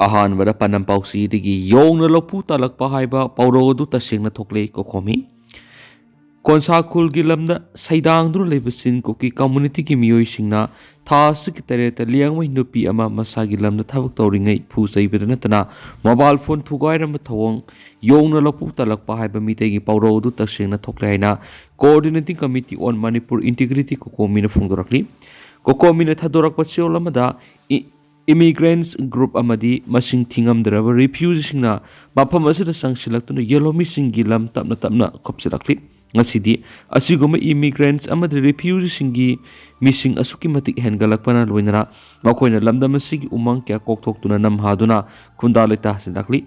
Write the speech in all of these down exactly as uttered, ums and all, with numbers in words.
ꯑꯍꯥꯟꯕꯗ ꯄꯥꯟꯗꯝ ꯄꯥꯎꯆꯦꯗꯒꯤ ꯌꯣꯡꯅ ꯂꯧꯄꯨ ꯇꯥꯜꯂꯛꯄ ꯍꯥꯏꯕ ꯄꯥꯎꯔꯧ ꯑꯗꯨ ꯇꯁꯦꯡꯅ ꯊꯣꯛꯂꯦ꯫ ꯀꯣꯀꯣꯃꯤ꯫ ꯀꯣꯟꯁꯥ ꯈꯨꯜꯒꯤ ꯂꯝꯗ ꯁꯩꯗꯥꯡꯗꯨꯅ ꯂꯩꯕ ꯆꯤꯟ ꯀꯨꯀꯤ ꯀꯝꯃꯨꯅꯤꯇꯤꯒꯤ ꯃꯤꯑꯣꯏꯁꯤꯡꯅ ꯊꯥ ꯑꯁꯤꯒꯤ ꯇꯔꯦꯠꯇ ꯂꯤꯌꯥꯡꯃꯩ ꯅꯨꯄꯤ ꯑꯃ ꯃꯁꯥꯒꯤ ꯂꯝꯗ ꯊꯕꯛ ꯇꯧꯔꯤꯉꯩ ꯐꯨ ꯆꯩꯕꯗ ꯅꯠꯇꯅ ꯃꯣꯕꯥꯏꯜ ꯐꯣꯟ ꯊꯨꯒꯥꯏꯔꯝꯕ ꯊꯧꯑꯣꯡ ꯌꯣꯡꯅ ꯂꯧꯄꯨ ꯇꯥꯜꯂꯛꯄ ꯍꯥꯏꯕ ꯃꯤꯇꯩꯒꯤ ꯄꯥꯎꯔꯧ ꯑꯗꯨ ꯇꯁꯦꯡꯅ ꯊꯣꯛꯂꯦ ꯍꯥꯏꯅ Coordinating Committee on Manipur Integrity, ꯀꯣꯀꯣꯃꯤꯅ ꯐꯣꯡꯗꯣꯔꯛꯂꯤ꯫ ꯀꯣꯀꯣꯃꯤꯅ ꯊꯥꯗꯣꯔꯛꯄ ꯆꯦꯔꯣꯜ ꯑꯃꯗ ꯏ-, immigrants group ꯑꯃꯗꯤ ꯃꯁꯤꯡ ꯊꯤꯉꯝꯗ꯭ꯔꯕ ꯔꯤꯐ꯭ꯌꯨꯖꯤꯁꯤꯡꯅ ꯃꯐꯝ ꯑꯁꯤꯗ ꯆꯪꯁꯤꯜꯂꯛꯇꯨꯅ ꯌꯦꯜꯍꯧꯃꯤꯁꯤꯡꯒꯤ ꯂꯝ ꯇꯞꯅ ꯇꯞꯅ ꯈꯣꯞꯆꯤꯜꯂꯛꯂꯤ꯫ ꯉꯁꯤꯗꯤ ꯑꯁꯤꯒꯨꯝꯕ immigrants ꯑꯃꯗꯤ ꯔꯤꯐ꯭ꯌꯨꯖꯤꯁꯤꯡꯒꯤ ꯃꯤꯁꯤꯡ ꯑꯁꯨꯛꯀꯤ ꯃꯇꯤꯛ ꯍꯦꯟꯒꯠꯂꯛꯄꯅ ꯂꯣꯏꯅꯅ ꯃꯈꯣꯏꯅ ꯂꯝꯗꯝ ꯑꯁꯤꯒꯤ ꯎꯃꯪ ꯀꯌꯥ ꯀꯣꯛꯊꯣꯛꯇꯨꯅ ꯅꯝꯍꯥꯗꯨꯅ ꯈꯨꯟꯗꯥ ꯂꯩꯇꯥꯁꯤꯜꯂꯛꯂꯤ꯫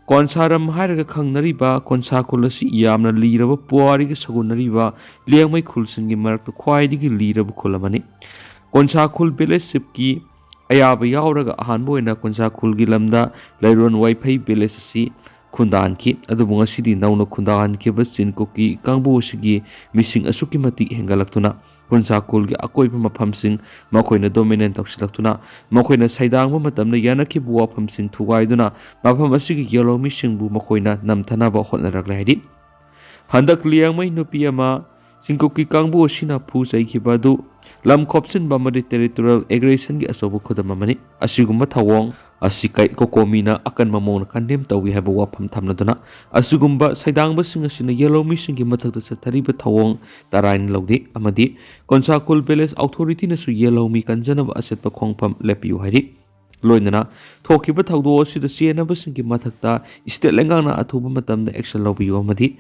ꯀꯣꯟꯁꯥꯔꯝ ꯍꯥꯏꯔꯒ ꯈꯪꯅꯔꯤꯕ ꯀꯣꯟꯁꯥ ꯈꯨꯜ ꯑꯁꯤ ꯌꯥꯝꯅ ꯂꯤꯔꯕ ꯄꯨꯋꯥꯔꯤꯒ ꯁꯥꯒꯣꯟꯅꯔꯤꯕ ꯂꯤꯌꯥꯡꯃꯩ ꯈꯨꯜꯁꯤꯡꯒꯤ ꯃꯔꯛꯇ ꯈ꯭ꯋꯥꯏꯗꯒꯤ ꯂꯤꯔꯕ ꯈꯨꯜ ꯑꯃꯅꯤ꯫ ꯀꯣꯟꯁꯥ ꯈꯨꯜ village shipꯀꯤ ꯑꯌꯥꯕ ꯌꯥꯎꯔꯒ ꯑꯍꯥꯟꯕ ꯑꯣꯏꯅ ꯀꯣꯟꯁꯥ ꯈꯨꯜꯒꯤ ꯂꯝꯗ ꯂꯩꯔꯣꯟ ꯋꯥꯏꯐꯩ village ꯑꯁꯤ ꯈꯨꯟꯗꯥꯍꯟꯈꯤ꯫ ꯑꯗꯨꯕꯨ ꯉꯁꯤꯗꯤ ꯅꯧꯅ ꯈꯨꯟꯗꯥꯍꯟꯈꯤꯕ ꯆꯤꯟ ꯀꯨꯀꯤ ꯀꯥꯡꯕꯨ ꯑꯁꯤꯒꯤ ꯃꯤꯁꯤꯡ ꯑꯁꯨꯛꯀꯤ ꯃꯇꯤꯛ ꯍꯦꯟꯒꯠꯂꯛꯇꯨꯅ ꯀꯣꯟꯁꯥ ꯈꯨꯜꯒꯤ ꯑꯀꯣꯏꯕ ꯃꯐꯝꯁꯤꯡ ꯃꯈꯣꯏꯅ dominate ꯇꯧꯁꯤꯜꯂꯛꯇꯨꯅ ꯃꯈꯣꯏꯅ ꯁꯩꯗꯥꯡꯕ ꯃꯇꯝꯗ ꯌꯥꯅꯈꯤꯕ ꯋꯥꯐꯝꯁꯤꯡ ꯊꯨꯒꯥꯏꯗꯨꯅ ꯃꯐꯝ ꯑꯁꯤꯒꯤ ꯌꯦꯜꯍꯧꯃꯤꯁꯤꯡꯕꯨ ꯃꯈꯣꯏꯅ ꯅꯝꯊꯅꯕ ꯍꯣꯠꯅꯔꯛꯂꯦ ꯍꯥꯏꯔꯤ꯫ ꯍꯟꯗꯛ ꯂꯤꯌꯥꯡꯃꯩ ꯅꯨꯄꯤ ꯑꯃ ꯆꯤꯡꯀꯨꯞꯀꯤ ꯀꯥꯡꯕꯨ ꯑꯁꯤꯅ ꯐꯨ ꯆꯩꯈꯤꯕ ꯑꯗꯨ ꯂꯝ ꯈꯣꯞꯆꯤꯟꯕ ꯑꯃꯗꯤ territorial aggressionꯒꯤ ꯑꯆꯧꯕ ꯈꯨꯗꯝ ꯑꯃꯅꯤ꯫ ꯑꯁꯤꯒꯨꯝꯕ ꯊꯧꯑꯣꯡ ꯑꯁꯤ ꯀꯩ-, ꯀꯣꯀꯣꯃꯤꯅ ꯑꯀꯟꯕ ꯃꯑꯣꯡꯗ condemn ꯇꯧꯏ ꯍꯥꯏꯕ ꯋꯥꯐꯝ ꯊꯝꯂꯗꯨꯅ ꯑꯁꯤꯒꯨꯝꯕ ꯁꯩꯗꯥꯡꯕꯁꯤꯡ ꯑꯁꯤꯅ ꯌꯦꯜꯍꯧꯃꯤꯁꯤꯡꯒꯤ ꯃꯊꯛꯇ ꯆꯠꯊꯔꯤꯕ ꯊꯧꯑꯣꯡ ꯇꯔꯥꯏꯅ ꯂꯧꯗꯦ ꯑꯃꯗꯤ ꯀꯣꯟꯁꯥꯈꯨꯜ village authorityꯅꯁꯨ ꯌꯦꯜꯍꯧꯃꯤ ꯀꯟꯖꯅꯕ ꯑꯆꯦꯠꯄ ꯈꯣꯡꯐꯝ ꯂꯦꯞꯄꯤꯌꯨ ꯍꯥꯏꯔꯤ꯫ ꯂꯣꯏꯅꯅ ꯊꯣꯛꯈꯤꯕ ꯊꯧꯗꯣꯛ ꯑꯁꯤꯗ ꯆꯦꯟꯅꯕꯁꯤꯡꯒꯤ ꯃꯊꯛꯇ state ꯂꯩꯉꯥꯛꯅ ꯑꯊꯨꯕ ꯃꯇꯝꯗ action ꯂꯧꯕꯤꯌꯨ ꯑꯃꯗꯤ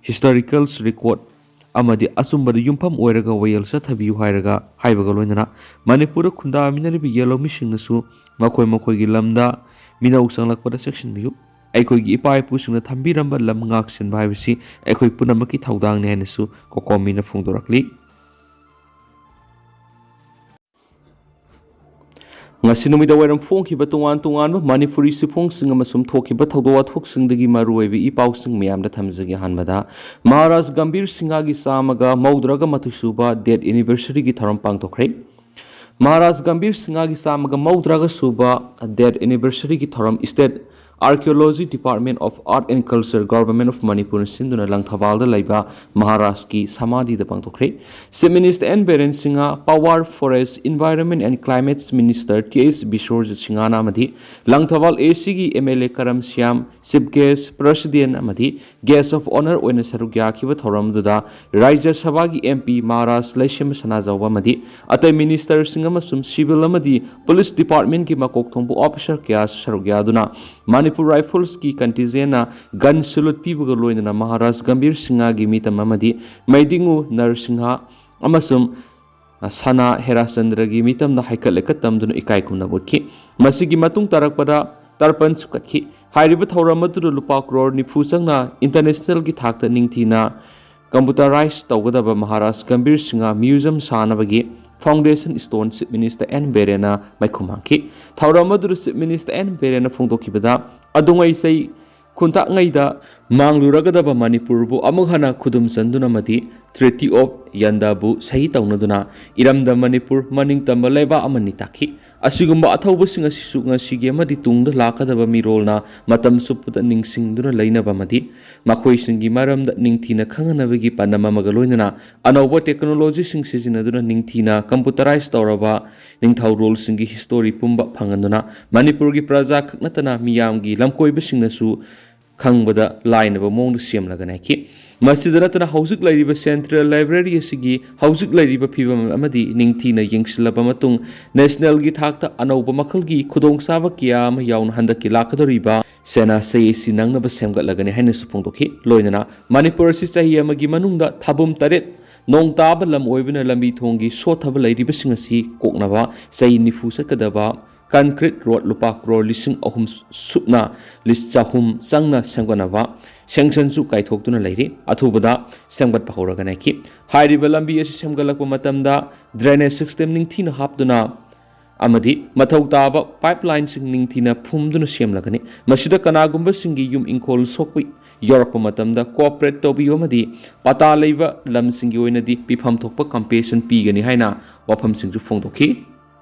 historical record ꯑꯃꯗꯤ ꯑꯆꯨꯝꯕꯗ ꯌꯨꯝꯐꯝ ꯑꯣꯏꯔꯒ ꯋꯥꯌꯦꯜ ꯆꯠꯊꯕꯤꯌꯨ ꯍꯥꯏꯔꯒ ꯍꯥꯏꯕꯒ ꯂꯣꯏꯅꯅ ꯃꯅꯤꯄꯨꯔꯗ ꯈꯨꯟꯗꯥꯃꯤꯟꯅꯔꯤꯕ ꯌꯦꯜꯍꯧꯃꯤꯁꯤꯡꯅꯁꯨ ꯃꯈꯣꯏ ꯃꯈꯣꯏꯒꯤ ꯂꯝꯗ ꯃꯤꯅꯧ ꯆꯪꯂꯛꯄꯗ ꯆꯦꯛꯁꯤꯟꯕꯤꯌꯨ꯫ ꯑꯩꯈꯣꯏꯒꯤ ꯏꯄꯥ ꯏꯄꯨꯁꯤꯡꯅ ꯊꯝꯕꯤꯔꯝꯕ ꯂꯝ ꯉꯥꯛ ꯁꯦꯟꯕ ꯍꯥꯏꯕꯁꯤ ꯑꯩꯈꯣꯏ ꯄꯨꯝꯅꯃꯛꯀꯤ ꯊꯧꯗꯥꯡꯅꯤ ꯍꯥꯏꯅꯁꯨ ꯀꯣꯀꯣꯃꯤꯅ ꯐꯣꯡꯗꯣꯔꯛꯂꯤ꯫ ꯉꯁꯤ ꯅꯨꯃꯤꯗꯥꯡ ꯋꯥꯏꯔꯝ ꯐꯣꯡꯈꯤꯕ ꯇꯣꯉꯥꯟ ꯇꯣꯉꯥꯟꯕ ꯃꯅꯤꯄꯨꯔꯤ ꯆꯦꯐꯣꯡꯁꯤꯡ ꯑꯃꯁꯨꯡ ꯊꯣꯛꯈꯤꯕ ꯊꯧꯗꯣꯛ ꯋꯥꯊꯣꯛꯁꯤꯡꯗꯒꯤ ꯃꯔꯨꯑꯣꯏꯕ ꯏ ꯄꯥꯎꯁꯤꯡ ꯃꯌꯥꯝꯗ ꯊꯝꯖꯒꯦ꯫ ꯑꯍꯥꯟꯕꯗ, ꯃꯍꯥꯔꯥꯖ ꯒꯝꯚꯤꯔ ꯁꯤꯡꯍꯒꯤ ꯆꯥꯝꯃꯒ ꯃꯧꯗ꯭ꯔꯥꯒ ꯃꯥꯊꯣꯏ ꯁꯨꯕ death anniversaryꯒꯤ ꯊꯧꯔꯝ ꯄꯥꯡꯊꯣꯛꯈ꯭ꯔꯦ꯫ ꯃꯍꯥꯔꯥꯖ ꯒꯝꯚꯤꯔ ꯁꯤꯡꯍꯒꯤ ꯆꯥꯝꯃꯒ ꯃꯧꯗ꯭ꯔꯥꯒ ꯁꯨꯕ death anniversary ꯒꯤ ꯊꯧꯔꯝ State Archaeology Department of Art and Culture, Government of Manipur ꯅ ꯁꯤꯟꯗꯨꯅ ꯂꯪꯊꯕꯥꯜꯗ ꯂꯩꯕ ꯃꯍꯥꯔꯥꯖꯀꯤ ꯁꯃꯥꯙꯤꯗ ꯄꯥꯡꯊꯣꯛꯈ꯭ꯔꯦ꯫ Chief Minister N Biren Singha, Power, Forest, Environment and Climate Minister K H Biswajit Singha ꯅ ꯑꯃꯗꯤ ꯂꯪꯊꯕꯥꯜ A C ꯒꯤ M L A ꯀꯔꯝ Shyam, Chief Guest, President ꯑꯃꯗꯤ Guest of Honour ꯑꯣꯏꯅ ꯁꯔꯨꯛ ꯌꯥꯈꯤꯕ ꯊꯧꯔꯝ ꯑꯗꯨꯗ ꯔꯥꯖ꯭ꯌ ꯁꯚꯥꯒꯤ M P ꯃꯍꯥꯔꯥꯖ ꯂꯩꯁꯦꯝꯕ ꯁꯅꯥꯖꯥꯎꯕ ꯑꯃꯗꯤ ꯑꯇꯩ minister ꯁꯤꯡ ꯑꯃꯁꯨꯡ civil ꯑꯃꯗꯤ police department ꯀꯤ ꯃꯀꯣꯛ ꯊꯣꯡꯕ officer ꯀꯌꯥꯁꯨ ꯁꯔꯨꯛ ꯌꯥꯗꯨꯅ Manipur Rifles ꯀꯤ contingent ꯅ gun salute ꯄꯤꯕꯒ ꯂꯣꯏꯅꯅ ꯃꯍꯥꯔꯥꯖ ꯒꯝꯚꯤꯔ ꯁꯤꯡꯍꯒꯤ ꯃꯤꯇꯝ ꯑꯃꯗꯤ ꯃꯩꯗꯤꯡꯉꯨ ꯅꯔꯁꯤꯡꯍ ꯑꯃꯁꯨꯡ ꯁꯅꯥ ꯍꯦꯔꯥꯆꯟꯗ꯭ꯔꯒꯤ ꯃꯤꯇꯝꯗ ꯍꯩꯀꯠ ꯂꯩꯀꯠ ꯇꯝꯗꯨꯅ ꯏꯀꯥꯏ ꯈꯨꯝꯅꯕ ꯎꯠꯈꯤ꯫ ꯃꯁꯤꯒꯤ ꯃꯇꯨꯡ ꯇꯥꯔꯛꯄꯗ ꯇꯔꯄꯟꯁꯨ ꯀꯠꯈꯤ꯫ ꯍꯥꯏꯔꯤꯕ ꯊꯧꯔꯝ ꯑꯗꯨꯗ ꯂꯨꯄꯥ ꯀ꯭ꯔꯣꯔ ꯅꯤꯐꯨ ꯆꯪꯅ international ꯒꯤ ꯊꯥꯛꯇ ꯅꯤꯡꯊꯤꯅ computerize ꯇꯧꯒꯗꯕ Maharaj Gambhir Singh museum ꯁꯥꯅꯕꯒꯤ foundation stone Chief Minister N Biren ꯅ ꯃꯥꯏꯈꯨꯝ ꯍꯥꯡꯈꯤ꯫ ꯊꯧꯔꯝ ꯑꯗꯨꯗ Chief Minister N Biren ꯅ ꯐꯣꯡꯗꯣꯛꯈꯤꯕꯗ, ꯑꯗꯨꯉꯩ ꯆꯩ ꯈꯨꯟꯇꯥꯛꯉꯩꯗ ꯃꯥꯡꯂꯨꯔꯒꯗꯕ ꯃꯅꯤꯄꯨꯔꯕꯨ ꯑꯃꯨꯛ ꯍꯟꯅ ꯈꯨꯗꯨꯝ ꯆꯟꯗꯨꯅ ꯑꯃꯗꯤ Treaty of Yanda ꯕꯨ ꯁꯍꯤ ꯇꯧꯅꯗꯨꯅ ꯏꯔꯝꯗꯝ ꯃꯅꯤꯄꯨꯔ ꯃꯅꯤꯡ ꯇꯝꯕ ꯂꯩꯕꯥꯛ ꯑꯃꯅꯤ ꯇꯥꯛꯈꯤ꯫ ꯑꯁꯤꯒꯨꯝꯕ ꯑꯊꯧꯕꯁꯤꯡ ꯑꯁꯤꯁꯨ ꯉꯁꯤꯒꯤ ꯑꯃꯗꯤ ꯇꯨꯡꯗ ꯂꯥꯛꯀꯗꯕ ꯃꯤꯔꯣꯜꯅ ꯃꯇꯝ ꯆꯨꯞꯄꯗ ꯅꯤꯡꯁꯤꯡꯗꯨꯅ ꯂꯩꯅꯕ ꯑꯃꯗꯤ ꯃꯈꯣꯏꯁꯤꯡꯒꯤ ꯃꯔꯝꯗ ꯅꯤꯡꯊꯤꯅ ꯈꯪꯍꯟꯅꯕꯒꯤ ꯄꯥꯟꯗꯝ ꯑꯃꯒ ꯂꯣꯏꯅꯅ ꯑꯅꯧꯕ technology ꯁꯤꯡ ꯁꯤꯖꯤꯟꯅꯗꯨꯅ ꯅꯤꯡꯊꯤꯅ computerize ꯇꯧꯔꯕ ꯅꯤꯡꯊꯧꯔꯣꯜꯁꯤꯡꯒꯤ history ꯄꯨꯝꯕ ꯐꯪꯍꯟꯗꯨꯅ ꯃꯅꯤꯄꯨꯔꯒꯤ ꯄ꯭ꯔꯖꯥ ꯈꯛ ꯅꯠꯇꯅ ꯃꯤꯌꯥꯝꯒꯤ ꯂꯝꯀꯣꯏꯕꯁꯤꯡꯅꯁꯨ ꯈꯪꯕꯗ ꯂꯥꯏꯅꯕ ꯃꯑꯣꯡꯗ ꯁꯦꯝꯂꯒ ꯅꯥꯏꯈꯤ꯫ ꯃꯁꯤꯗ ꯅꯠꯇꯅ ꯍꯧꯖꯤꯛ ꯂꯩꯔꯤꯕ Central Library ꯑꯁꯤꯒꯤ ꯍꯧꯖꯤꯛ ꯂꯩꯔꯤꯕ ꯐꯤꯕꯝ ꯑꯃꯗꯤ ꯅꯤꯡꯊꯤꯅ ꯌꯦꯡꯁꯤꯜꯂꯕ ꯃꯇꯨꯡ national ꯒꯤ ꯊꯥꯛꯇ ꯑꯅꯧꯕ ꯃꯈꯜꯒꯤ ꯈꯨꯗꯣꯡꯆꯥꯕ ꯀꯌꯥ ꯑꯃ ꯌꯥꯎꯅ ꯍꯟꯗꯛꯀꯤ ꯂꯥꯛꯀꯗꯧꯔꯤꯕ ꯁꯦꯅꯥ ꯆꯍꯤ ꯑꯁꯤ ꯅꯪꯅꯕ ꯁꯦꯝꯒꯠꯂꯒꯅꯤ ꯍꯥꯏꯅꯁꯨ ꯐꯣꯡꯗꯣꯛꯈꯤ꯫ ꯂꯣꯏꯅꯅ ꯃꯅꯤꯄꯨꯔ ꯑꯁꯤ ꯆꯍꯤ ꯑꯃꯒꯤ ꯃꯅꯨꯡꯗ ꯊꯥꯕꯨꯝ ꯇꯔꯦꯠ ꯅꯣꯡ ꯇꯥꯕ ꯂꯝ ꯑꯣꯏꯕꯅ ꯂꯝꯕꯤ ꯊꯣꯡꯒꯤ ꯁꯣꯠꯊꯕ ꯂꯩꯔꯤꯕꯁꯤꯡ ꯑꯁꯤ ꯀꯣꯛꯅꯕ ꯆꯍꯤ ꯅꯤꯐꯨ ꯆꯠꯀꯗꯕ concrete road ꯂꯨꯄꯥ ꯀ꯭ꯔꯣꯔ ꯂꯤꯁꯤꯡ ꯑꯍꯨꯝ ꯁꯨꯞꯅ ꯂꯤꯁ ꯆꯍꯨꯝ ꯆꯪꯅ ꯁꯦꯝꯒꯠꯅꯕ sanctionꯁꯨ ꯀꯥꯏꯊꯣꯛꯇꯨꯅ ꯂꯩꯔꯤ꯫ ꯑꯊꯨꯕꯗ ꯁꯦꯝꯒꯠꯄ ꯍꯧꯔꯒꯅꯤ꯫ ꯍꯥꯏꯔꯤꯕ ꯂꯝꯕꯤ ꯑꯁꯤ ꯁꯦꯝꯒꯠꯂꯛꯄ ꯃꯇꯝꯗ drainage system ꯅꯤꯡꯊꯤꯅ ꯍꯥꯞꯇꯨꯅ ꯑꯃꯗꯤ ꯃꯊꯧ ꯇꯥꯕ pipeline ꯁꯤꯡ ꯅꯤꯡꯊꯤꯅ ꯐꯨꯝꯗꯨꯅ ꯁꯦꯝꯂꯒꯅꯤ꯫ ꯃꯁꯤꯗ ꯀꯅꯥꯒꯨꯝꯕꯁꯤꯡꯒꯤ ꯌꯨꯝ ꯏꯪꯈꯣꯜ ꯁꯣꯛꯄ ꯌꯧꯔꯛꯄ ꯃꯇꯝꯗ cooperate ꯇꯧꯕꯤꯌꯨ ꯑꯃꯗꯤ ꯄꯇꯥ ꯂꯩꯕ ꯂꯝꯁꯤꯡꯒꯤ ꯑꯣꯏꯅꯗꯤ ꯄꯤꯐꯝ ꯊꯣꯛꯄ compensation ꯄꯤꯒꯅꯤ ꯍꯥꯏꯅ ꯋꯥꯐꯝꯁꯤꯡꯁꯨ ꯐꯣꯡꯗꯣꯛꯈꯤ꯫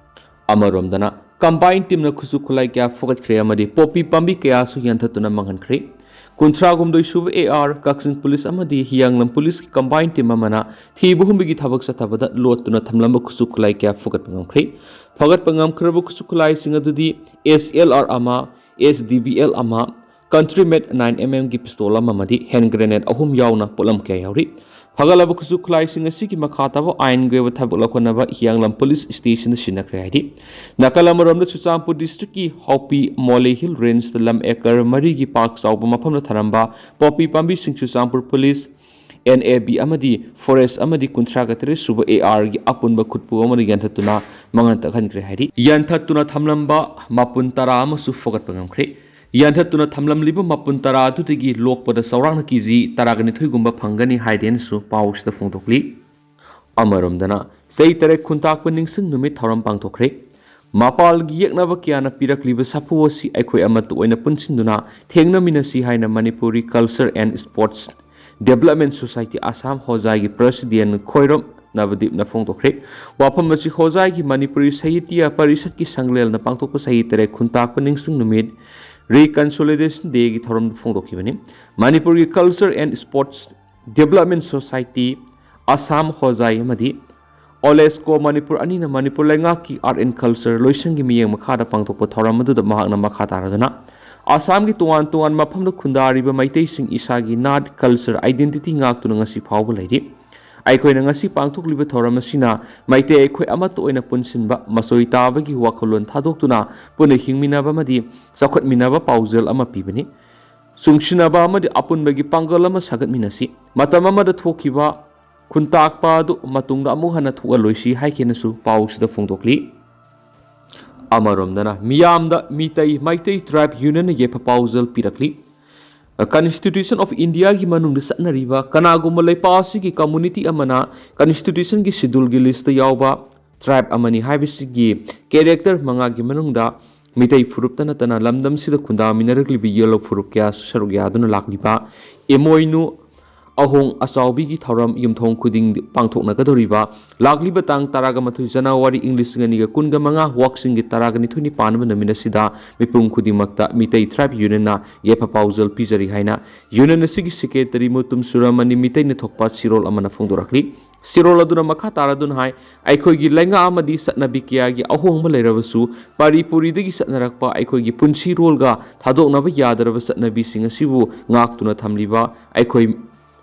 ꯑꯃꯔꯣꯝꯗꯅ, combine teamꯅ ꯈꯨꯠꯁꯨ ꯈꯨꯠꯂꯥꯏ ꯀꯌꯥ ꯐꯒꯠꯈ꯭ꯔꯦ ꯑꯃꯗꯤ ꯄꯣꯄꯤ ꯄꯥꯝꯕꯤ ꯀꯌꯥꯁꯨ ꯌꯥꯟꯊꯠꯇꯨꯅ ꯃꯥꯡꯍꯟꯈ꯭ꯔꯦ꯫ ꯀꯨꯟꯊ꯭ꯔꯥ ꯍꯨꯝꯗꯣꯏ ꯁꯨꯕ AR, ꯀꯛꯆꯤꯡ police ꯑꯃꯗꯤ ꯍꯤꯌꯥꯡꯂꯝ policeꯀꯤ combine team ꯑꯃꯅ ꯊꯤꯕ ꯍꯨꯝꯕꯒꯤ ꯊꯕꯛ ꯆꯠꯊꯕꯗ ꯂꯣꯠꯇꯨꯅ ꯊꯝꯂꯝꯕ ꯈꯨꯠꯁꯨ ꯈꯨꯠꯂꯥꯏ ꯀꯌꯥ ꯐꯒꯠꯄ ꯉꯝꯈ꯭ꯔꯦ꯫ ꯐꯒꯠꯄ ꯉꯝꯈ꯭ꯔꯕ ꯈꯨꯠꯁꯨ ꯈꯨꯠꯂꯥꯏꯁꯤꯡ ꯑꯗꯨꯗꯤ SLR ꯑꯃ, SDBL ꯑꯃ, Country Made nine MM ꯒꯤ pistol ꯑꯃ ꯑꯃꯗꯤ hand grenade ꯑꯍꯨꯝ ꯌꯥꯎꯅ ꯄꯣꯠꯂꯝ ꯀꯌꯥ ꯌꯥꯎꯔꯤ꯫ ꯐꯒꯠꯂꯕ ꯈꯨꯠꯁꯨ ꯈꯨꯠꯂꯥꯏꯁꯤꯡ ꯑꯁꯤꯒꯤ ꯃꯈꯥ ꯇꯥꯕ ꯑꯥꯏꯟꯒꯤ ꯑꯣꯏꯕ ꯊꯕꯛ ꯂꯧꯈꯠꯅꯕ ꯍꯤꯌꯥꯡꯂꯝ police stationꯗ ꯁꯤꯟꯅꯈ꯭ꯔꯦ ꯍꯥꯏꯔꯤ꯫ ꯅꯥꯀꯜ ꯑꯃꯔꯣꯝꯗ, ꯆꯨꯔꯆꯥꯟꯄꯨꯔ districtꯀꯤ ꯍꯥꯎꯄꯤ ꯃꯣꯂꯦ Hill Rangeꯇ ꯂꯝ acre ꯃꯔꯤꯒꯤ ꯄꯥꯛ ꯆꯥꯎꯕ ꯃꯐꯝꯗ ꯊꯥꯔꯝꯕ ꯄꯣꯄꯤ ꯄꯥꯝꯕꯤꯁꯤꯡ ꯆꯨꯔꯆꯥꯟꯄꯨꯔ police, NAB ꯑꯃꯗꯤ forest ꯑꯃꯗꯤ ꯀꯨꯟꯊ꯭ꯔꯥ ꯇꯔꯦꯠ ꯁꯨꯕ ARꯒꯤ ꯑꯄꯨꯟꯕ ꯈꯨꯠꯄꯨ ꯑꯃꯗ ꯌꯥꯟꯊꯠꯇꯨꯅ ꯃꯥꯡꯍꯟ ꯇꯥꯛꯍꯟꯈ꯭ꯔꯦ ꯍꯥꯏꯔꯤ꯫ ꯌꯥꯟꯊꯠꯇꯨꯅ ꯊꯝꯂꯝꯕ ꯃꯄꯨꯟ ꯇꯔꯥ ꯑꯃꯁꯨ ꯐꯒꯠꯄ ꯉꯝꯈ꯭ꯔꯦ꯫ ꯌꯥꯟꯊꯠꯇꯨꯅ ꯊꯝꯂꯝꯂꯤꯕ ꯃꯄꯨꯟ ꯇꯔꯥ ꯑꯗꯨꯗꯒꯤ ꯂꯣꯛꯄꯗ ꯆꯥꯎꯔꯥꯛꯅ KG ꯇꯔꯥꯒ ꯅꯤꯊꯣꯏꯒꯨꯝꯕ ꯐꯪꯒꯅꯤ ꯍꯥꯏꯗꯦꯅꯁꯨ ꯄꯥꯎꯁꯤꯗ ꯐꯣꯡꯗꯣꯛꯂꯤ꯫ ꯑꯃꯔꯣꯝꯗꯅ, ꯆꯍꯤ ꯇꯔꯦꯠ ꯈꯨꯟꯇꯥꯛꯄ ꯅꯤꯡꯁꯤꯡ ꯅꯨꯃꯤꯠ ꯊꯧꯔꯝ ꯄꯥꯡꯊꯣꯛꯈ꯭ꯔꯦ꯫ ꯃꯄꯥꯜꯒꯤ ꯌꯦꯛꯅꯕ ꯀꯌꯥꯅ ꯄꯤꯔꯛꯂꯤꯕ ꯁꯥꯐꯨ ꯑꯁꯤ ꯑꯩꯈꯣꯏ ꯑꯃꯠꯇ ꯑꯣꯏꯅ ꯄꯨꯟꯁꯤꯟꯗꯨꯅ ꯊꯦꯡꯅꯃꯤꯟꯅꯁꯤ ꯍꯥꯏꯅ Manipuri Culture and Sports Development Society Assam ꯍꯣꯖꯥꯏꯒꯤ president Khoirom ꯅꯕꯗꯤꯞꯅ ꯐꯣꯡꯗꯣꯛꯈ꯭ꯔꯦ꯫ ꯋꯥꯐꯝ ꯑꯁꯤ ꯍꯣꯖꯥꯏꯒꯤ ꯃꯅꯤꯄꯨꯔꯤ ꯁꯥꯍꯤꯇ꯭ꯌ ꯄꯔꯤꯁꯠꯀꯤ ꯁꯪꯂꯦꯜꯅ ꯄꯥꯡꯊꯣꯛꯄ ꯆꯍꯤ ꯇꯔꯦꯠ ꯈꯨꯟꯇꯥꯛꯄ ꯅꯤꯡꯁꯤꯡ ꯅꯨꯃꯤꯠ Reconciliation Dayꯒꯤ ꯊꯧꯔꯝꯗ ꯐꯣꯡꯗꯣꯛꯈꯤꯕꯅꯤ꯫ ꯃꯅꯤꯄꯨꯔꯒꯤ Culture and Sports Development Society, Assam ꯍꯣꯖꯥꯏ ꯑꯃꯗꯤ Olesco ꯃꯅꯤꯄꯨꯔ ꯑꯅꯤꯅ ꯃꯅꯤꯄꯨꯔ ꯂꯩꯉꯥꯛꯀꯤ Art and Culture ꯂꯣꯏꯁꯪꯒꯤ ꯃꯤꯠꯌꯦꯡ ꯃꯈꯥꯗ ꯄꯥꯡꯊꯣꯛꯄ ꯊꯧꯔꯝ ꯑꯗꯨꯗ ꯃꯍꯥꯛꯅ ꯃꯈꯥ ꯇꯥꯔꯗꯨꯅ, ꯑꯁꯥꯝꯒꯤ ꯇꯣꯉꯥꯟ ꯇꯣꯉꯥꯟꯕ ꯃꯐꯝꯗ ꯈꯨꯟꯗꯥꯔꯤꯕ ꯃꯩꯇꯩꯁꯤꯡ ꯏꯁꯥꯒꯤ ꯅꯥꯠ, culture, identity ꯉꯥꯛꯇꯨꯅ ꯉꯁꯤ ꯐꯥꯎꯕ ꯂꯩꯔꯤ꯫ ꯑꯩꯈꯣꯏꯅ ꯉꯁꯤ ꯄꯥꯡꯊꯣꯛꯂꯤꯕ ꯊꯧꯔꯝ ꯑꯁꯤꯅ ꯃꯩꯇꯩ ꯑꯩꯈꯣꯏ ꯑꯃꯠꯇ ꯑꯣꯏꯅ ꯄꯨꯟꯁꯤꯟꯕ, ꯃꯆꯣꯏ ꯇꯥꯕꯒꯤ ꯋꯥꯈꯜꯂꯣꯟ ꯊꯥꯗꯣꯛꯇꯨꯅ ꯄꯨꯟꯅ ꯍꯤꯡꯃꯤꯟꯅꯕ ꯑꯃꯗꯤ ꯆꯥꯎꯈꯠꯃꯤꯟꯅꯕ ꯄꯥꯎꯖꯦꯜ ꯑꯃ ꯄꯤꯕꯅꯤ꯫ ꯆꯨꯡꯁꯤꯟꯅꯕ ꯑꯃꯗꯤ ꯑꯄꯨꯟꯕꯒꯤ ꯄꯥꯡꯒꯜ ꯑꯃ ꯁꯥꯒꯠꯃꯤꯟꯅꯁꯤ꯫ ꯃꯇꯝ ꯑꯃꯗ ꯊꯣꯛꯈꯤꯕ ꯈꯨꯟꯇꯥꯛꯄ ꯑꯗꯨ ꯃꯇꯨꯡꯗ ꯑꯃꯨꯛ ꯍꯟꯅ ꯊꯣꯛꯍꯜꯂꯣꯏꯁꯤ ꯍꯥꯏꯈꯤꯅꯁꯨ ꯄꯥꯎꯁꯤꯗ ꯐꯣꯡꯗꯣꯛꯂꯤ꯫ ꯑꯃꯔꯣꯝꯗꯅ, ꯃꯤꯌꯥꯝꯗ ꯃꯤꯇꯩ ꯃꯩꯇꯩ tribe unionꯅ ꯌꯦꯠꯄ ꯄꯥꯎꯖꯦꯜ ꯄꯤꯔꯛꯂꯤ꯫ Constitution of Indiaꯒꯤ ꯃꯅꯨꯡꯗ ꯆꯠꯅꯔꯤꯕ, ꯀꯅꯥꯒꯨꯝꯕ ꯂꯩꯄꯥꯛ ꯑꯁꯤꯒꯤ community ꯑꯃꯅ Constitutionꯒꯤ scheduleꯒꯤ listꯇ ꯌꯥꯎꯕ tribe ꯑꯃꯅꯤ ꯍꯥꯏꯕꯁꯤꯒꯤ character ꯃꯉꯥꯒꯤ ꯃꯅꯨꯡꯗ ꯃꯤꯇꯩ ꯐꯨꯔꯨꯞꯇ ꯅꯠꯇꯅ ꯂꯝꯗꯝꯁꯤꯗ ꯈꯨꯟꯗꯥꯃꯤꯟꯅꯔꯛꯂꯤꯕ ꯌꯦꯜꯍꯧ ꯐꯨꯔꯨꯞ ꯀꯌꯥꯁꯨ ꯁꯔꯨꯛ ꯌꯥꯗꯨꯅ ꯂꯥꯛꯂꯤꯕ ꯏꯃꯣꯏꯅꯨ ꯑꯍꯣꯡ ꯑꯆꯥꯎꯕꯤꯒꯤ ꯊꯧꯔꯝ ꯌꯨꯝꯊꯣꯡ ꯈꯨꯗꯤꯡ ꯄꯥꯡꯊꯣꯛꯅꯒꯗꯧꯔꯤꯕ ꯂꯥꯛꯂꯤꯕ ꯇꯥꯡ ꯇꯔꯥꯒ ꯃꯥꯊꯣꯏ ꯖꯅꯋꯥꯔꯤ ꯏꯪ ꯂꯤꯁꯤꯡ ꯑꯅꯤꯒ ꯀꯨꯟꯒ ꯃꯉꯥ ꯋꯥꯛꯆꯤꯡꯒꯤ ꯇꯔꯥꯒ ꯅꯤꯊꯣꯏꯅꯤ ꯄꯥꯟꯕ ꯅꯨꯃꯤꯠ ꯑꯁꯤꯗ ꯃꯤꯄꯨꯝ ꯈꯨꯗꯤꯡꯃꯛꯇ ꯃꯤꯇꯩ ꯇ꯭ꯔꯥꯏꯕ ꯌꯨꯅꯤꯌꯟꯅ ꯌꯥꯏꯐ ꯄꯥꯎꯖꯦꯜ ꯄꯤꯖꯔꯤ ꯍꯥꯏꯅ ꯌꯨꯅꯤꯌꯟ ꯑꯁꯤꯒꯤ ꯁꯦꯀ꯭ꯔꯦꯇꯔꯤ ꯃꯨꯇꯨꯝ ꯆꯨꯔꯥꯃꯅꯤ ꯃꯤꯇꯩꯅ ꯊꯣꯛꯄ ꯆꯤꯔꯣꯜ ꯑꯃꯅ ꯐꯣꯡꯗꯣꯔꯛꯂꯤ꯫ ꯆꯤꯔꯣꯜ ꯑꯗꯨꯅ ꯃꯈꯥ ꯇꯥꯔꯗꯨꯅ ꯍꯥꯏ, ꯑꯩꯈꯣꯏꯒꯤ ꯂꯩꯉꯥꯛ ꯑꯃꯗꯤ ꯆꯠꯅꯕꯤ ꯀꯌꯥꯒꯤ ꯑꯍꯣꯡꯕ ꯂꯩꯔꯕꯁꯨ, ꯄꯥꯔꯤ ꯄꯨꯔꯤꯗꯒꯤ ꯆꯠꯅꯔꯛꯄ ꯑꯩꯈꯣꯏꯒꯤ ꯄꯨꯟꯁꯤꯔꯣꯜꯒ ꯊꯥꯗꯣꯛꯅꯕ ꯌꯥꯗꯔꯕ ꯆꯠꯅꯕꯤꯁꯤꯡ ꯑꯁꯤꯕꯨ ꯉꯥꯛꯇꯨꯅ ꯊꯝꯂꯤꯕ ꯑꯩꯈꯣꯏ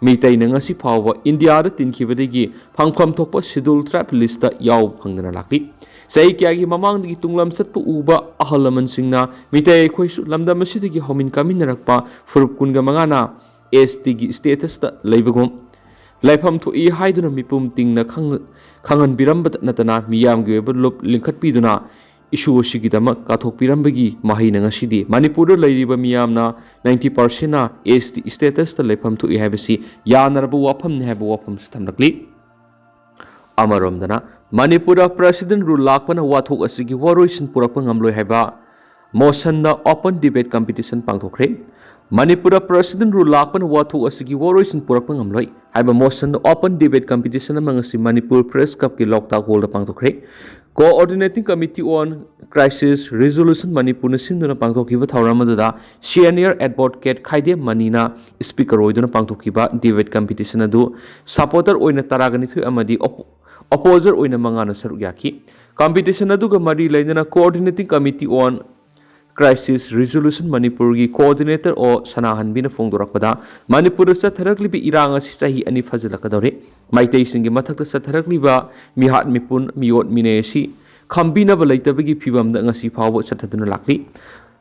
ꯃꯤꯇꯩꯅ ꯉꯁꯤ ꯐꯥꯎꯕ ꯏꯟꯗꯤꯌꯥꯗ ꯇꯤꯟꯈꯤꯕꯗꯒꯤ ꯐꯪꯐꯝ ꯊꯣꯛꯄ ꯁꯦꯗꯨꯜ ꯇ꯭ꯔꯥꯏꯕ ꯂꯤꯁꯇ ꯌꯥꯎꯕ ꯐꯪꯗꯅ ꯂꯥꯛꯂꯤ꯫ ꯆꯍꯤ ꯀꯌꯥꯒꯤ ꯃꯃꯥꯡꯗꯒꯤ ꯇꯨꯡꯂꯝ ꯆꯠꯄ ꯎꯕ ꯑꯍꯜ ꯂꯃꯟꯁꯤꯡꯅ ꯃꯤꯇꯩ ꯑꯩꯈꯣꯏꯁꯨ ꯂꯝꯗꯝ ꯑꯁꯤꯗꯒꯤ ꯍꯧꯃꯤꯟ ꯀꯥꯃꯤꯟꯅꯔꯛꯄ ꯐꯨꯔꯨꯞ ꯀꯨꯟꯒ ꯃꯉꯥꯅ ꯑꯦꯁ ꯇꯤꯒꯤ ꯁ꯭ꯇꯦꯇꯁꯇ ꯂꯩꯕꯒꯨꯝ ꯂꯩꯐꯝ ꯊꯣꯛꯏ ꯍꯥꯏꯗꯨꯅ ꯃꯤꯄꯨꯝ ꯇꯤꯡꯅ ꯈꯪ-, ꯈꯪꯍꯟꯕꯤꯔꯝꯕꯇ ꯅꯠꯇꯅ ꯃꯤꯌꯥꯝꯒꯤ ꯑꯣꯏꯕ ꯂꯨꯞ ꯂꯤꯡꯈꯠꯄꯤꯗꯨꯅ ꯏꯁꯨ ꯑꯁꯤꯒꯤꯗꯃꯛ ꯀꯥꯊꯣꯛꯄꯤꯔꯝꯕꯒꯤ ꯃꯍꯩꯅ ꯉꯁꯤꯗꯤ ꯃꯅꯤꯄꯨꯔꯗ ꯂꯩꯔꯤꯕ ꯃꯤꯌꯥꯝꯅ ꯅꯥꯏꯟꯇꯤ ꯄꯥꯔꯁꯦꯟꯅ ꯑꯦꯁ ꯇꯤ ꯁ꯭ꯇꯦꯇꯁꯇ ꯂꯩꯐꯝ ꯊꯣꯛꯏ ꯍꯥꯏꯕꯁꯤ ꯌꯥꯅꯔꯕ ꯋꯥꯐꯝꯅꯤ ꯍꯥꯏꯕ ꯋꯥꯐꯝꯁꯨ ꯊꯝꯂꯛꯂꯤ꯫ ꯑꯃꯔꯣꯝꯗꯅ ꯃꯅꯤꯄꯨꯔꯗ ꯄ꯭ꯔꯦꯁꯤꯗꯦꯟ ꯔꯨꯜ ꯂꯥꯛꯄꯅ ꯋꯥꯊꯣꯛ ꯑꯁꯤꯒꯤ ꯋꯥꯔꯣꯏꯁꯤꯟ ꯄꯨꯔꯛꯄ ꯉꯝꯂꯣꯏ ꯍꯥꯏꯕ ꯃꯣꯁꯟꯗ ꯑꯣꯄꯟ ꯗꯤꯕꯦꯠ ꯀꯝꯄꯤꯇꯤꯁꯟ ꯄꯥꯡꯊꯣꯛꯈ꯭ꯔꯦ꯫ ꯃꯅꯤꯄꯨꯔꯗ ꯄ꯭ꯔꯦꯁꯤꯗꯦꯟ ꯔꯨꯜ ꯂꯥꯛꯄꯅ ꯋꯥꯊꯣꯛ ꯑꯁꯤꯒꯤ ꯋꯥꯔꯣꯏꯁꯤꯟ ꯄꯨꯔꯛꯄ ꯉꯝꯂꯣꯏ ꯍꯥꯏꯕ ꯃꯣꯁꯟꯗ ꯑꯣꯄꯟ ꯗꯤꯕꯦꯠ ꯀꯝꯄꯤꯇꯤꯁꯟ ꯑꯃ ꯉꯁꯤ ꯃꯅꯤꯄꯨꯔ ꯄ꯭ꯔꯦꯁ ꯀ꯭ꯂꯕꯀꯤ ꯂꯣꯛꯇꯥꯛ ꯍꯣꯜꯗ ꯄꯥꯡꯊꯣꯛꯈ꯭ꯔꯦ꯫ Coordinating Committee on Crisis Resolution ꯃꯅꯤꯄꯨꯔꯅ ꯁꯤꯟꯗꯨꯅ ꯄꯥꯡꯊꯣꯛꯈꯤꯕ ꯊꯧꯔꯝ ꯑꯗꯨꯗ ꯁꯤꯅꯤꯌꯔ ꯑꯦꯗꯚꯣꯀꯦꯠ ꯈꯥꯏꯗꯦꯝ ꯃꯅꯤꯅ ꯁ꯭ꯄꯤꯀꯔ ꯑꯣꯏꯗꯨꯅ ꯄꯥꯡꯊꯣꯛꯈꯤꯕ ꯗꯤꯕꯦꯠ ꯀꯝꯄꯤꯇꯤꯁꯟ ꯑꯗꯨ ꯁꯄꯣꯔꯇꯔ ꯑꯣꯏꯅ ꯇꯔꯥꯒ ꯅꯤꯊꯣꯏ ꯑꯃꯗꯤ ꯑꯣꯄꯣ-, ꯑꯣꯄꯣꯖꯔ ꯑꯣꯏꯅ ꯃꯉꯥꯅ ꯁꯔꯨꯛ ꯌꯥꯈꯤ꯫ ꯀꯝꯄꯤꯇꯤꯁꯟ ꯑꯗꯨꯒ ꯃꯔꯤ ꯂꯩꯅꯅ Coordinating Committee on Crisis Resolution ꯃꯅꯤꯄꯨꯔꯒꯤ ꯀꯣꯑꯣꯔꯗꯤꯅꯦꯇꯔ ꯑꯣ ꯁꯅꯥꯍꯟꯕꯤꯅ ꯐꯣꯡꯗꯣꯔꯛꯄꯗ, ꯃꯅꯤꯄꯨꯔꯗ ꯆꯠꯊꯔꯛꯂꯤꯕ ꯏꯔꯥꯡ ꯑꯁꯤ ꯆꯍꯤ ꯑꯅꯤ ꯐꯥꯖꯤꯜꯂꯛꯀꯗꯧꯔꯦ꯫ ꯃꯩꯇꯩꯁꯤꯡꯒꯤ ꯃꯊꯛꯇ ꯆꯠꯊꯔꯛꯂꯤꯕ ꯃꯤꯍꯥꯠ ꯃꯤꯄꯨꯟ, ꯃꯤꯑꯣꯠ ꯃꯤꯅꯩ ꯑꯁꯤ ꯈꯝꯕꯤꯅꯕ ꯂꯩꯇꯕꯒꯤ ꯐꯤꯚꯝꯗ ꯉꯁꯤ ꯐꯥꯎꯕ ꯆꯠꯊꯗꯨꯅ ꯂꯥꯛꯂꯤ꯫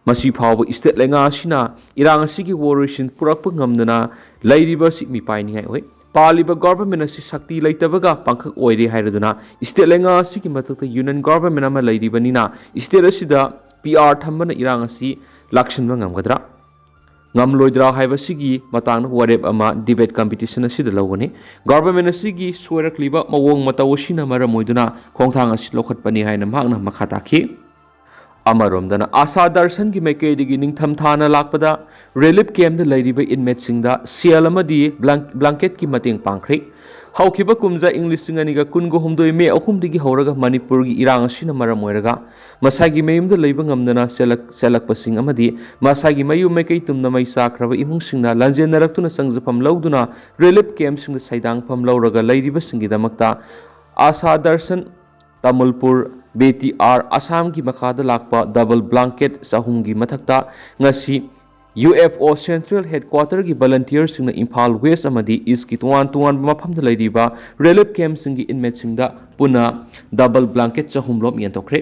ꯃꯁꯤ ꯐꯥꯎꯕ ꯁ꯭ꯇꯦꯠ ꯂꯩꯉꯥꯛ ꯑꯁꯤꯅ ꯏꯔꯥꯡ ꯑꯁꯤꯒꯤ ꯋꯥꯔꯣꯏꯁꯤꯟ ꯄꯨꯔꯛꯄ ꯉꯝꯗꯅ ꯂꯩꯔꯤꯕ ꯑꯁꯤ ꯃꯤꯄꯥꯏꯅꯤꯡꯉꯥꯏ ꯑꯣꯏ꯫ ꯄꯥꯜꯂꯤꯕ ꯒꯣꯚꯔꯟꯃꯦꯟꯠ ꯑꯁꯤ ꯁꯛꯇꯤ ꯂꯩꯇꯕꯒ ꯄꯥꯡꯈꯛ ꯑꯣꯏꯔꯦ ꯍꯥꯏꯔꯗꯨꯅ ꯁ꯭ꯇꯦꯠ ꯂꯩꯉꯥꯛ ꯑꯁꯤꯒꯤ ꯃꯊꯛꯇ ꯌꯨꯅꯤꯌꯟ ꯒꯣꯚꯔꯟꯃꯦꯟꯠ ꯑꯃ ꯂꯩꯔꯤꯕꯅꯤꯅ ꯁ꯭ꯇꯦꯠ ꯑꯁꯤꯗ ꯄꯤ ꯑꯥꯔ ꯊꯝꯕꯅ ꯏꯔꯥꯡ ꯑꯁꯤ ꯂꯥꯛꯁꯤꯟꯕ ꯉꯝꯒꯗ꯭ꯔꯥ? ꯉꯝꯂꯣꯏꯗ꯭ꯔꯥ ꯍꯥꯏꯕꯁꯤꯒꯤ ꯃꯇꯥꯡꯗ ꯋꯥꯔꯦꯞ ꯑꯃ ꯗꯤꯕꯦꯠ ꯀꯝꯄꯤꯇꯤꯁꯟ ꯑꯁꯤꯗ ꯂꯧꯒꯅꯤ꯫ ꯒꯣꯚꯔꯟꯃꯦꯟꯠ ꯑꯁꯤꯒꯤ ꯁꯣꯏꯔꯛꯂꯤꯕ ꯃꯑꯣꯡ ꯃꯇꯧ ꯑꯁꯤꯅ ꯃꯔꯝ ꯑꯣꯏꯗꯨꯅ ꯈꯣꯡꯊꯥꯡ ꯑꯁꯤ ꯂꯧꯈꯠꯄꯅꯤ ꯍꯥꯏꯅ ꯃꯍꯥꯛꯅ ꯃꯈꯥ ꯇꯥꯈꯤ꯫ ꯑꯃꯔꯣꯝꯗꯅ, ꯑꯥꯁꯥ ꯗꯔꯁꯟꯒꯤ ꯃꯥꯏꯀꯩꯗꯒꯤ ꯅꯤꯡꯊꯝꯊꯥꯅ ꯂꯥꯛꯄꯗ ꯔꯤꯂꯤꯐ ꯀꯦꯝꯞꯇ ꯂꯩꯔꯤꯕ ꯏꯟꯃꯦꯠꯁꯤꯡꯗ ꯁꯦꯜ ꯑꯃꯗꯤ ꯕ꯭ꯂꯥꯡ-, ꯕ꯭ꯂꯥꯡꯀꯦꯠꯀꯤ ꯃꯇꯦꯡ ꯄꯥꯡꯈ꯭ꯔꯦ꯫ ꯍꯧꯈꯤꯕ ꯀꯨꯝꯖꯥ ꯏꯪ ꯂꯤꯁꯤꯡ ꯑꯅꯤꯒ ꯀꯨꯟꯒ ꯍꯨꯝꯗꯣꯏ ꯃꯦ ꯑꯍꯨꯝꯗꯒꯤ ꯍꯧꯔꯒ ꯃꯅꯤꯄꯨꯔꯒꯤ ꯏꯔꯥꯡ ꯑꯁꯤꯅ ꯃꯔꯝ ꯑꯣꯏꯔꯒ ꯃꯁꯥꯒꯤ ꯃꯌꯨꯝꯗ ꯂꯩꯕ ꯉꯝꯗꯅ ꯆꯦꯜꯂꯛ-, ꯆꯦꯜꯂꯛꯄꯁꯤꯡ ꯑꯃꯗꯤ ꯃꯁꯥꯒꯤ ꯃꯌꯨꯝ ꯃꯥꯏꯀꯩ ꯇꯨꯝꯅ ꯃꯩ ꯆꯥꯛꯈ꯭ꯔꯕ ꯏꯃꯨꯡꯁꯤꯡꯅ ꯂꯥꯟꯖꯦꯟꯅꯔꯛꯇꯨꯅ ꯆꯪꯖꯐꯝ ꯂꯧꯗꯨꯅ ꯔꯤꯂꯤꯐ ꯀꯦꯝꯞꯁꯤꯡꯗ ꯁꯩꯗꯥꯡꯐꯝ ꯂꯧꯔꯒ ꯂꯩꯔꯤꯕꯁꯤꯡꯒꯤꯗꯃꯛꯇ ꯑꯥꯁꯥ ꯗꯔꯁꯟ ꯇꯥꯃꯨꯜꯄꯨꯔ, ꯕꯦꯇꯤ ꯑꯥꯔ ꯑꯁꯥꯝꯒꯤ ꯃꯈꯥꯗ ꯂꯥꯛꯄ ꯗꯕꯜ ꯕ꯭ꯂꯥꯡꯀꯦꯠ ꯆꯍꯨꯝꯒꯤ ꯃꯊꯛꯇ ꯉꯁꯤ ꯌꯨ ꯑꯦꯐ ꯑꯣ ꯁꯦꯟꯇ꯭ꯔꯦꯜ ꯍꯦꯗꯀ꯭ꯋꯥꯇꯔꯒꯤ ꯚꯣꯂꯟꯇꯤꯌꯔꯁꯤꯡꯅ ꯏꯝꯐꯥꯜ ꯋꯦꯁ ꯑꯃꯗꯤ ꯏꯁꯀꯤ ꯇꯣꯉꯥꯟ ꯇꯣꯉꯥꯟꯕ ꯃꯐꯝꯗ ꯂꯩꯔꯤꯕ ꯔꯤꯂꯤꯐ ꯀꯦꯝꯞꯁꯤꯡꯒꯤ ꯏꯟꯃꯦꯠꯁꯤꯡꯗ ꯄꯨꯟꯅ ꯗꯕꯜ ꯕ꯭ꯂꯥꯡꯀꯦꯠ ꯆꯍꯨꯝ ꯂꯣꯝ ꯌꯦꯟꯊꯣꯛꯈ꯭ꯔꯦ꯫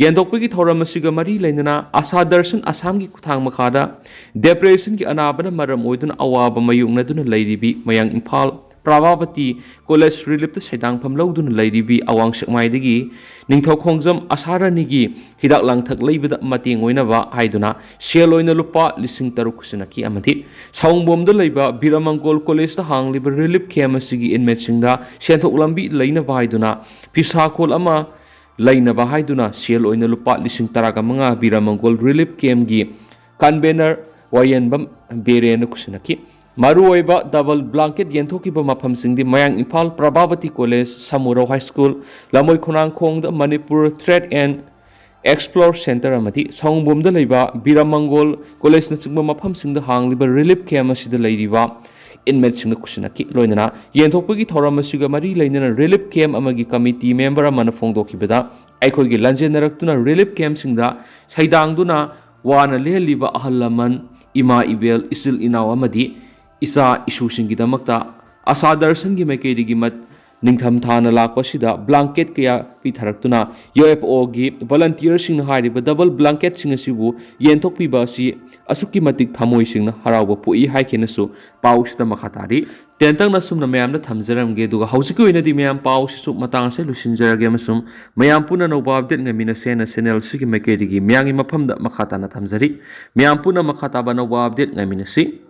ꯌꯦꯟꯊꯣꯛꯄꯒꯤ ꯊꯧꯔꯝ ꯑꯁꯤꯒ ꯃꯔꯤ ꯂꯩꯅꯅ ꯑꯥꯁꯥ ꯗꯔꯁꯟ ꯑꯁꯥꯝꯒꯤ ꯈꯨꯠꯊꯥꯡ ꯃꯈꯥꯗ ꯗꯤꯄ꯭ꯔꯦꯁꯟꯒꯤ ꯑꯅꯥꯕꯅ ꯃꯔꯝ ꯑꯣꯏꯗꯨꯅ ꯑꯋꯥꯕ ꯃꯥꯌꯣꯛꯅꯗꯨꯅ ꯂꯩꯔꯤꯕꯤ ꯃꯌꯥꯡ ꯏꯝꯐꯥꯜ ꯄ꯭ꯔꯚꯥꯕꯇꯤ ꯀꯣꯂꯦꯖ ꯔꯤꯂꯤꯐꯇ ꯁꯩꯗꯥꯡꯐꯝ ꯂꯧꯗꯨꯅ ꯂꯩꯔꯤꯕꯤ ꯑꯋꯥꯡ ꯁꯦꯛꯃꯥꯏꯗꯒꯤ ꯅꯤꯡꯊꯧꯈꯣꯡꯖꯝ ꯑꯁꯥ ꯔꯥꯅꯤꯒꯤ ꯍꯤꯗꯥꯛ ꯂꯥꯡꯊꯛ ꯂꯩꯕꯗ ꯃꯇꯦꯡ ꯑꯣꯏꯅꯕ ꯍꯥꯏꯗꯨꯅ ꯁꯦꯜ ꯑꯣꯏꯅ ꯂꯨꯄꯥ ꯂꯤꯁꯤꯡ ꯇꯔꯨꯛ ꯈꯨꯠꯁꯤꯟꯅꯈꯤ ꯑꯃꯗꯤ ꯁꯥꯋꯨꯝꯕꯣꯝꯗ ꯂꯩꯕ ꯕꯤꯔꯃꯪꯒꯣꯜ ꯀꯣꯂꯦꯖꯇ ꯍꯥꯡꯂꯤꯕ ꯔꯤꯂꯤꯐ ꯀꯦꯝꯞ ꯑꯁꯤꯒꯤ ꯏꯟꯃꯦꯠꯁꯤꯡꯗ ꯁꯦꯟꯊꯣꯛ ꯂꯝꯕꯤ ꯂꯩꯅꯕ ꯍꯥꯏꯗꯨꯅ ꯐꯤꯁꯥꯈꯣꯜ ꯑꯃ ꯂꯩꯅꯕ ꯍꯥꯏꯗꯨꯅ ꯁꯦꯜ ꯑꯣꯏꯅ ꯂꯨꯄꯥ ꯂꯤꯁꯤꯡ ꯇꯔꯥꯒ ꯃꯉꯥ ꯕꯤꯔꯃꯪꯒꯣꯜ ꯔꯤꯂꯤꯐ ꯀꯦꯝꯞꯀꯤ ꯀꯟꯚꯦꯅꯔ ꯋꯥꯌꯦꯟꯕꯝ ꯕꯦꯔꯦꯟꯅ ꯈꯨꯠꯁꯤꯟꯅꯈꯤ꯫ ꯃꯔꯨꯑꯣꯏꯕ ꯗꯕꯜ ꯕ꯭ꯂꯥꯡꯀꯦꯠ ꯌꯦꯟꯊꯣꯛꯈꯤꯕ ꯃꯐꯝꯁꯤꯡꯗꯤ ꯃꯌꯥꯡ Imphal Prabhabati college, Samurou high school, ꯂꯝꯃꯣꯏ ꯈꯣꯡꯅꯥꯡꯈꯣꯡꯗ Manipur trade and explore centre ꯑꯃꯗꯤ ꯁꯥꯋꯨꯝꯕꯣꯝꯗ ꯂꯩꯕ ꯕꯤꯔꯃꯪꯒꯣꯜ ꯀꯣꯂꯦꯖꯅꯆꯤꯡꯕ ꯃꯐꯝꯁꯤꯡꯗ ꯍꯥꯡꯂꯤꯕ ꯔꯤꯂꯤꯐ ꯀꯦꯝꯞ ꯑꯁꯤꯗ ꯂꯩꯔꯤꯕ ꯏꯟꯃꯦꯠꯁꯤꯡꯅ ꯈꯨꯠꯁꯤꯟꯅꯈꯤ꯫ ꯂꯣꯏꯅꯅ ꯌꯦꯟꯊꯣꯛꯄꯒꯤ ꯊꯧꯔꯝ ꯑꯁꯤꯒ ꯃꯔꯤ ꯂꯩꯅꯅ ꯔꯤꯂꯤꯐ ꯀꯦꯝꯞ ꯑꯃꯒꯤ ꯀꯃꯤꯇꯤ ꯃꯦꯝꯕꯔ ꯑꯃꯅ ꯐꯣꯡꯗꯣꯛꯈꯤꯕꯗ, ꯑꯩꯈꯣꯏꯒꯤ ꯂꯥꯟꯖꯦꯟꯅꯔꯛꯇꯨꯅ ꯔꯤꯂꯤꯐ ꯀꯦꯝꯞꯁꯤꯡꯗ ꯁꯩꯗꯥꯡꯗꯨꯅ ꯋꯥꯅ ꯂꯦꯜꯂꯤꯕ ꯑꯍꯜ ꯂꯃꯟ, ꯏꯃꯥ ꯏꯕꯦꯜ, ꯏꯆꯤꯜ ꯏꯅꯥꯎ ꯑꯃꯗꯤ ꯏꯆꯥ ꯏꯁꯨꯁꯤꯡꯒꯤꯗꯃꯛꯇ ꯑꯁꯥ ꯗꯔꯁꯟꯒꯤ ꯃꯥꯏꯀꯩꯗꯒꯤ ꯃꯠ-, ꯅꯤꯡꯊꯝꯊꯥꯅ ꯂꯥꯛꯄꯁꯤꯗ ꯕ꯭ꯂꯥꯡꯀꯦꯠ ꯀꯌꯥ ꯄꯤꯊꯔꯛꯇꯨꯅ ꯌꯨ ꯑꯦꯐ ꯑꯣꯒꯤ ꯚꯣꯂꯟꯇꯤꯌꯔꯁꯤꯡꯅ ꯍꯥꯏꯔꯤꯕ ꯗꯕꯜ ꯕ꯭ꯂꯥꯡꯀꯦꯠꯁꯤꯡ ꯑꯁꯤꯕꯨ ꯌꯦꯟꯊꯣꯛꯄꯤꯕ ꯑꯁꯤ ꯑꯁꯨꯛꯀꯤ ꯃꯇꯤꯛ ꯊꯃꯣꯏ ꯁꯦꯡꯅ ꯍꯔꯥꯎꯕ ꯄꯣꯛꯏ ꯍꯥꯏꯈꯤꯅꯁꯨ ꯄꯥꯎꯁꯤꯗ ꯃꯈꯥ ꯇꯥꯔꯤ꯫ ꯇꯦꯟꯇꯛꯅ ꯑꯁꯨꯝꯅ ꯃꯌꯥꯝꯗ ꯊꯝꯖꯔꯝꯒꯦ, ꯑꯗꯨꯒ ꯍꯧꯖꯤꯛꯀꯤ ꯑꯣꯏꯅꯗꯤ ꯃꯌꯥꯝ ꯄꯥꯎꯁꯤꯁꯨ ꯃꯇꯥꯡ ꯑꯁꯤꯗ ꯂꯣꯏꯁꯤꯟꯖꯔꯒꯦ ꯑꯃꯁꯨꯡ ꯃꯌꯥꯝ ꯄꯨꯟꯅ ꯑꯅꯧꯕ ꯑꯞꯗꯦꯠ ꯉꯥꯏꯃꯤꯟꯅꯁꯦꯅ ꯆꯦꯅꯦꯜꯁꯤꯒꯤ ꯃꯥꯏꯀꯩꯗꯒꯤ ꯃꯌꯥꯝꯒꯤ ꯃꯐꯝꯗ ꯃꯈꯥ ꯇꯥꯅ ꯊꯝꯖꯔꯤ꯫ ꯃꯌꯥꯝ ꯄꯨꯟꯅ ꯃꯈꯥ ꯇꯥꯕ ꯑꯅꯧꯕ ꯑꯞꯗꯦꯠ ꯉꯥꯏꯃꯤꯟꯅꯁꯤ꯫